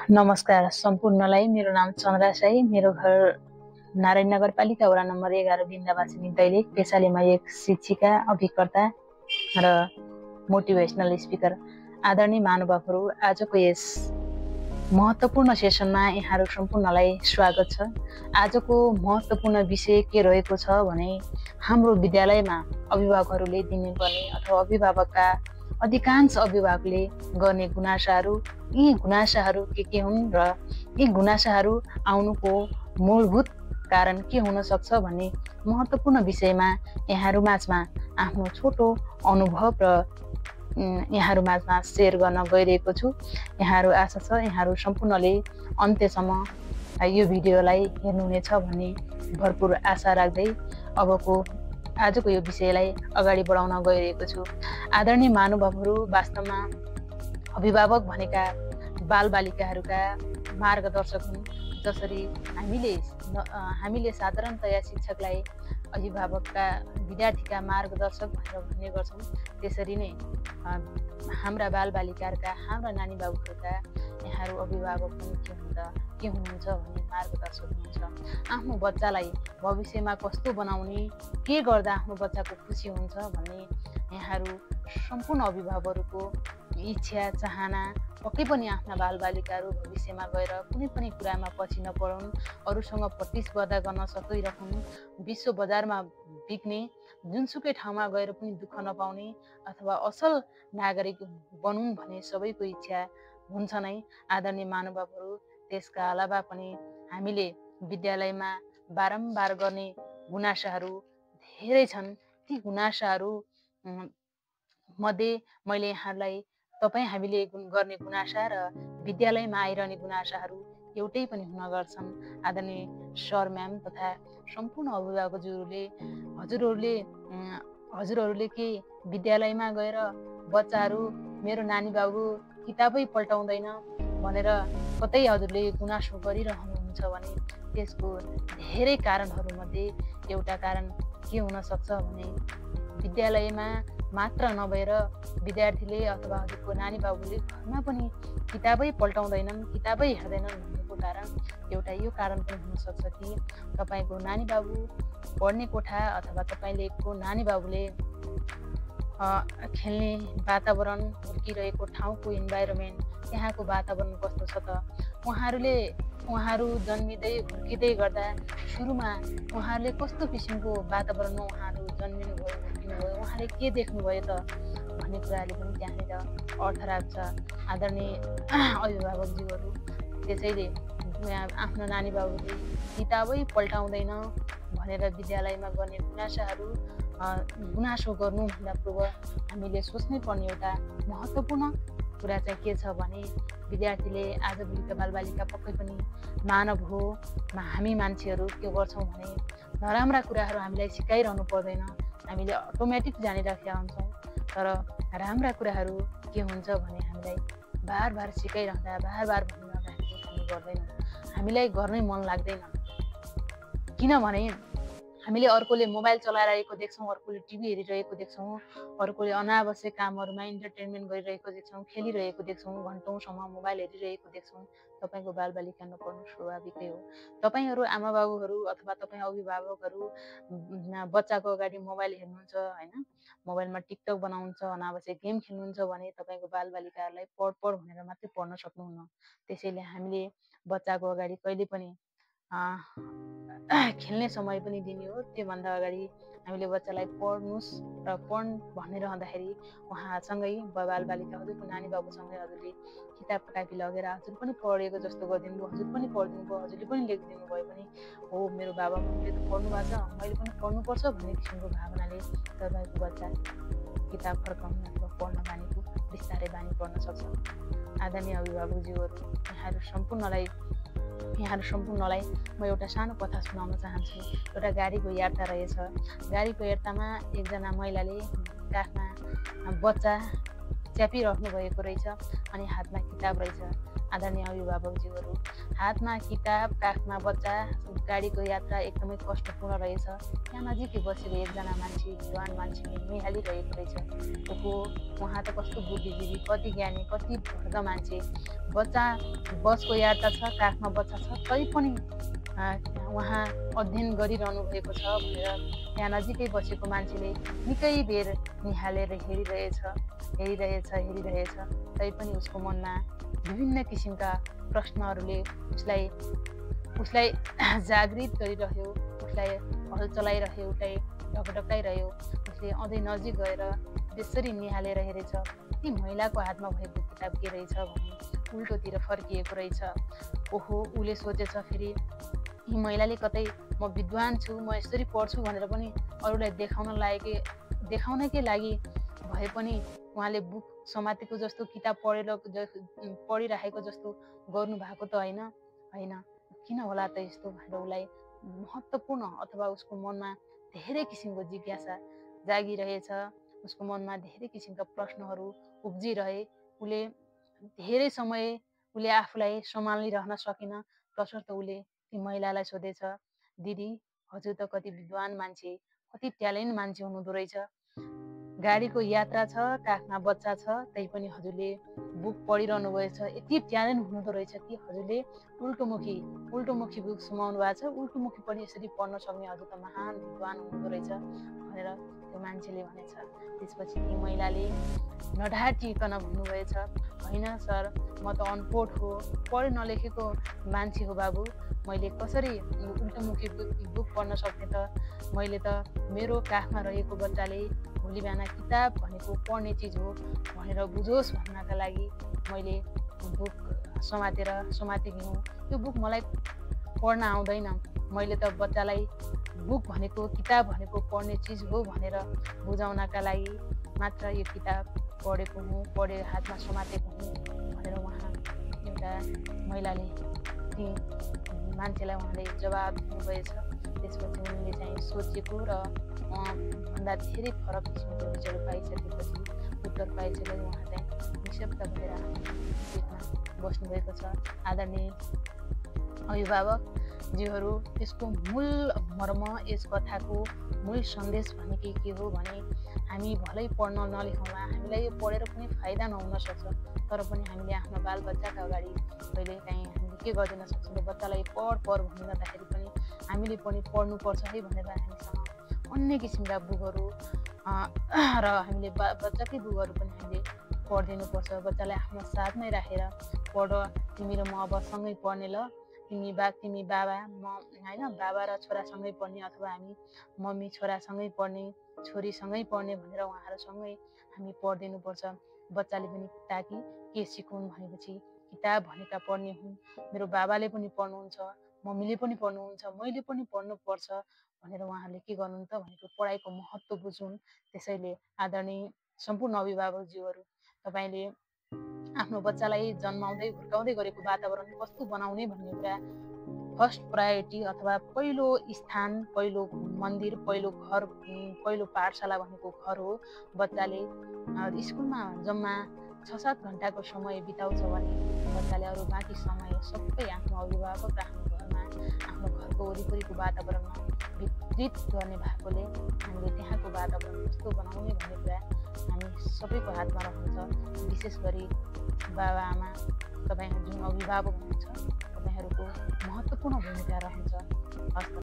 नमस्कार सम्पूर्णलाई। मेरो नाम चन्द्रा साई। मेरो घर नारायण नगरपालिका वडा नम्बर 11 बिन्दावासिनी दैलेख। पेशाले म एक शिक्षिका, अभिकर्ता र मोटिभेसनल स्पिकर। आदरणीय महानुभावहरू, आजको यस महत्त्वपूर्ण सेसनमा यहाँहरू सम्पूर्णलाई स्वागत छ। आजको महत्त्वपूर्ण विषय के रहेको छ भने हाम्रो विद्यालयमा अभिभावकहरूले दिनुपर्ने अथवा अभिभावकका अधिकांश अभिभावकले गर्ने गुनासाहरू, यी गुनासाहरू के हुन् र यी गुनासाहरू आउनुको मूलभूत कारण के हुन सक्छ भन्ने महत्त्वपूर्ण विषयमा यहाँहरू माझमा आफ्नो छोटो अनुभव र यहाँहरू माझमा सेयर गर्न गइरहेको छु। यहाँहरू आशा छ यहाँहरू सम्पूर्णले अन्त्यसम्म यो भिडियोलाई हेर्नुहुनेछ भन्ने भरपुर आशा राख्दै आजको यो विषयलाई अगाडि बढाउन गइरहेको छु। आदरणीय महानुभावहरू, वास्तवमा अभिभावक भनेका बालबालिकाहरूका मार्गदर्शक हुन्। जसरी हामीले साधारणतया शिक्षकलाई अभिभावकका विद्यार्थीका मार्गदर्शक भनेर भन्ने गर्छौँ, त्यसरी नै हाम्रा बालबालिकाहरूका, हाम्रा नानी बाबुहरूका यहाँहरू अभिभावक के हुनुहुन्छ भने मार्गदर्शक हुनुहुन्छ। आफ्नो बच्चालाई भविष्यमा कस्तो बनाउने, के गर्दा आफ्नो बच्चाको खुसी हुन्छ भन्ने यहाँहरू सम्पूर्ण अभिभावकहरूको इच्छा, चाहना। पक्कै पनि आफ्ना बालबालिकाहरू भविष्यमा गएर कुनै पनि कुरामा पछि नपरुन्, अरूसँग प्रतिस्पर्धा गर्न सकिरहन्, विश्व बजारमा बिक्ने, जुनसुकै ठाउँमा गएर पनि दुःख नपाउने अथवा असल नागरिक बनुन् भन्ने सबैको इच्छा हुन्छ नै। आदरणीय महानुभावहरू, त्यसका अलावा पनि हामीले विद्यालयमा बारम्बार गर्ने गुनासाहरू धेरै छन्। ती गुनासाहरू मध्ये मैले यहाँलाई हामीले गर्ने गुनासा र विद्यालयमा आइरहने गुनासाहरू एउटै पनि हुन गर्छन्। आदरणीय सर, म्याम तथा सम्पूर्ण अभिभावकज्यूहरूले हजुरहरूले के विद्यालयमा गएर बच्चाहरू मेरो नानी बाबु किताबै पल्टाउँदैन भनेर कतै हजुरले गुनासो गरिरहनुहुन्छ भने त्यसको धेरै कारणहरूमध्ये एउटा कारण के हुन सक्छ भने विद्यालयमा मात्र नभएर विद्यार्थीले अथवा हजुरको नानी बाबुले घरमा पनि किताबै पल्टाउँदैनन्, किताबै हेर्दैनन् भन्नुको कारण एउटा यो कारण पनि हुनसक्छ कि तपाईँको नानी बाबु पढ्ने कोठा अथवा तपाईँलेको नानी बाबुले खेल्ने वातावरण, हुर्किरहेको ठाउँको इन्भाइरोमेन्ट, त्यहाँको वातावरण कस्तो छ त। उहाँहरू जन्मिँदै हुर्किँदै गर्दा सुरुमा उहाँहरूले कस्तो किसिमको वातावरणमा उहाँहरू जन्मिनु भयो, हुर्किनु भयो, उहाँले के देख्नुभयो त भन्ने कुराले पनि त्यहाँनिर अर्थ राख्छ। आदरणीय अभिभावकज्यूहरू, त्यसैले आफ्नो नानी बाबुले किताबै पल्टाउँदैन भनेर विद्यालयमा गर्ने गुनासो गर्नुभन्दा पूर्व हामीले सोच्नै पर्ने एउटा महत्त्वपूर्ण कुरा चाहिँ के छ भने विद्यार्थीले, आजभोलिका बालबालिका पक्कै पनि मानव हो। हामी मान्छेहरू के गर्छौँ भने नराम्रा कुराहरू हामीलाई सिकाइरहनु पर्दैन, हामीले अटोमेटिक जानिराखेका हुन्छौँ। तर राम्रा कुराहरू के हुन्छ भने हामीलाई बार सिकाइरहँदा, बार भनिरहँदाखेरि हामी गर्दैनौँ, हामीलाई गर्नै मन लाग्दैन। किनभने हामीले अर्कोले मोबाइल चलाइरहेको देख्छौँ, अर्कोले टिभी हेरिरहेको देख्छौँ, अर्कोले अनावश्यक कामहरूमा इन्टरटेनमेन्ट गरिरहेको देख्छौँ, खेलिरहेको देख्छौँ, घन्टौँसम्म मोबाइल हेरिरहेको देख्छौँ। तपाईँको बालबालिका नपढ्नु स्वाभाविकै हो। तपाईँहरू आमा बाबुहरू अथवा तपाईँ अभिभावकहरू बच्चाको अगाडि मोबाइल हेर्नुहुन्छ होइन, मोबाइलमा टिकटक बनाउनुहुन्छ, अनावश्यक गेम खेल्नुहुन्छ भने तपाईँको बालबालिकाहरूलाई पढ भनेर मात्रै पढ्न सक्नुहुन्न। त्यसैले हामीले बच्चाको अगाडि कहिले पनि खेल्ने समय पनि दिने हो। त्योभन्दा अगाडि हामीले बच्चालाई पढ्नुहोस् र भनिरहँदाखेरि उहाँसँगै बालबालिका, हजुरको नानी बाबुसँगै हजुरले किताब कापी लगेर हजुर पनि पढेको जस्तो गरिदिनु भयो, हजुर पनि पढिदिनु भयो, हजुरले पनि लेखिदिनु भयो भने हो मेरो बाबा मम्मीले त पढ्नु भएको छ, मैले पनि पढ्नुपर्छ भन्ने किसिमको भावनाले तपाईँको बच्चा किताब फर्काउनु अथवा पढ्न बानीको बिस्तारै बानी पर्न सक्छ। आदरणीय अभिभावकज्यूहरू, यहाँहरू सम्पूर्णलाई म एउटा सानो कथा सुनाउन चाहन्छु। एउटा गाडीको यात्रा रहेछ। गाडीको यात्रामा एकजना महिलाले काखमा बच्चा च्यापिराख्नु भएको रहेछ अनि हातमा किताब रहेछ। आदरणीय अभिभावकज्यूहरू, हातमा किताब, काखमा बच्चा, गाडीको यात्रा एकदमै कष्टपूर्ण रहेछ। यहाँ नजिकै बसेर एकजना मान्छे, विद्वान मान्छेले निहालिरहेको रहेछ। ओहो, उहाँ त कस्तो बुद्धिजीवी, कति ज्ञानी, कति भर्ग मान्छे। बच्चा, बसको यात्रा छ, काखमा बच्चा छ, तैपनि उहाँ अध्ययन गरिरहनु भएको छ भनेर यहाँ नजिकै बसेको मान्छेले निकै बेर निहालेर हेरिरहेछ। तैपनि उसको मनमा विभिन्न किसिमका प्रश्नहरूले उसलाई जागृत गरिरह्यो, उसलाई हल चलाइरह्यो, उसलाई ढकढकाइरह्यो। उसले अझै नजिक गएर त्यसरी निहालेर हेरेछ। ती महिलाको हातमा भएको किताब के रहेछ भने उल्टोतिर फर्किएको रहेछ। ओहो, उसले सोचेछ फेरि यी महिलाले कतै म विद्वान छु, म यसरी पढ्छु भनेर पनि अरूलाई देखाउनकै लागि भए पनि उहाँले बुक समातेको जस्तो, किताब पढिराखेको जस्तो गर्नु भएको त होइन। किन होला त यस्तो भनेर उसलाई महत्त्वपूर्ण अथवा उसको मनमा धेरै किसिमको जिज्ञासा जागिरहेछ। उसको मनमा धेरै किसिमका प्रश्नहरू उब्जिरहे। उसले धेरै समय आफूलाई सम्हालिरहन सकेन। तसर्थ उसले ती महिलालाई सोधेछ, दिदी हजुर त कति विद्वान मान्छे, कति ट्यालेन्ट मान्छे हुनुहुँदो रहेछ। गाडीको यात्रा छ, काखमा बच्चा छ, तैपनि हजुरले बुक पढिरहनु भएको छ। यति ट्यालेन्ट हुनुहुँदो रहेछ कि हजुरले उल्टोमुखी बुक सुमाउनु भएको छ। उल्टोमुखी पनि यसरी पढ्न सक्ने हजुर त महान विद्वान हुनुहुँदो रहेछ भनेर त्यो मान्छेले भनेछ। त्यसपछि ती महिलाले नढाँटिकन भन्नुभएछ, होइन सर, म त अनपढ हो, पढे नलेखेको मान्छे हो बाबु। मैले कसरी उल्टोमुखी बुक पढ्न सक्ने त? मैले त मेरो काखमा रहेको बच्चाले भोलि बिहान किताब भनेको पढ्ने चिज हो भनेर बुझोस् भन्नका लागि मैले बुक समातेकी हुँ। त्यो बुक मलाई पढ्न आउँदैन। मैले त बच्चालाई बुक भनेको, किताब भनेको पढ्ने चिज हो भनेर बुझाउनका लागि मात्र यो किताब पढेको हुँ, हातमा समातेको हुँ भनेर एउटा महिलाले ती मान्छेलाई उहाँले जवाब दिनुभएछ। त्यसपछि उनले चाहिँ सोचेको र भन्दा धेरै फरक किसिमको रिजल्ट पाइसकेपछि, उत्तर पाइसकेपछि उहाँ चाहिँ निशब्द भएर सिटमा बस्नुभएको छ। आदरणीय अभिभावकज्यूहरू, यसको मूल मर्म, यस कथाको मूल सन्देश भनेकै के हो भने हामी भलै पढ्न नलेखौँला, हामीलाई यो पढेर पनि फाइदा नहुन सक्छ, तर पनि हामीले आफ्नो बालबच्चाका अगाडि कहिलेकाहीँ हामीले के गरिदिन सक्छौँ, बच्चालाई पढ भनिरहँदाखेरि पनि हामीले पनि पढ्नुपर्छ है भनेर हामीसँग अन्य किसिमका बुकहरू र हामीले बच्चाकै बुकहरू पनि हामीले पढिदिनुपर्छ। बच्चालाई आफ्नो साथमै राखेर पढ, तिमी र म अब सँगै पढ्ने, ल तिमी बाबा म होइन, बाबा र छोरासँगै पढ्ने, अथवा हामी मम्मी छोरासँगै पढ्ने, छोरीसँगै पढ्ने भनेर उहाँहरूसँगै हामी पढिदिनुपर्छ। बच्चाले पनि ताकि के सिकुन् भनेपछि किताब भनेका पढ्ने हुन्, मेरो बाबाले पनि पढ्नुहुन्छ, मम्मीले पनि पढ्नुहुन्छ, मैले पनि पढ्नुपर्छ भनेर उहाँहरूले के गर्नु त भनेको पढाइको महत्त्व बुझुन्। त्यसैले आदरणीय सम्पूर्ण अभिभावकज्यूहरू, तपाईँले आफ्नो बच्चालाई जन्माउँदै हुर्काउँदै गरेको वातावरण कस्तो बनाउने भन्ने कुरा फर्स्ट प्रायोरिटी अथवा पहिलो स्थान, पहिलो मन्दिर, पहिलो घर, पहिलो पाठशाला भनेको घर हो। बच्चाले स्कुलमा जम्मा 6-7 घन्टाको समय बिताउँछ भने बच्चाले अरू बाँकी समय सबै आफ्नो अभिभावक र आफ्नो घरमा, आफ्नो घरको वरिपरिको वातावरणमा वितरित गर्ने भएकोले हामीले त्यहाँको वातावरण कस्तो बनाउने भन्ने कुरा हामी सबैको हातमा रहन्छ। विशेष गरी बाबा आमा, तपाईँ जुन अभिभावक हुनुहुन्छ, तपाईँहरूको महत्त्वपूर्ण भूमिका रहन्छ। हस्त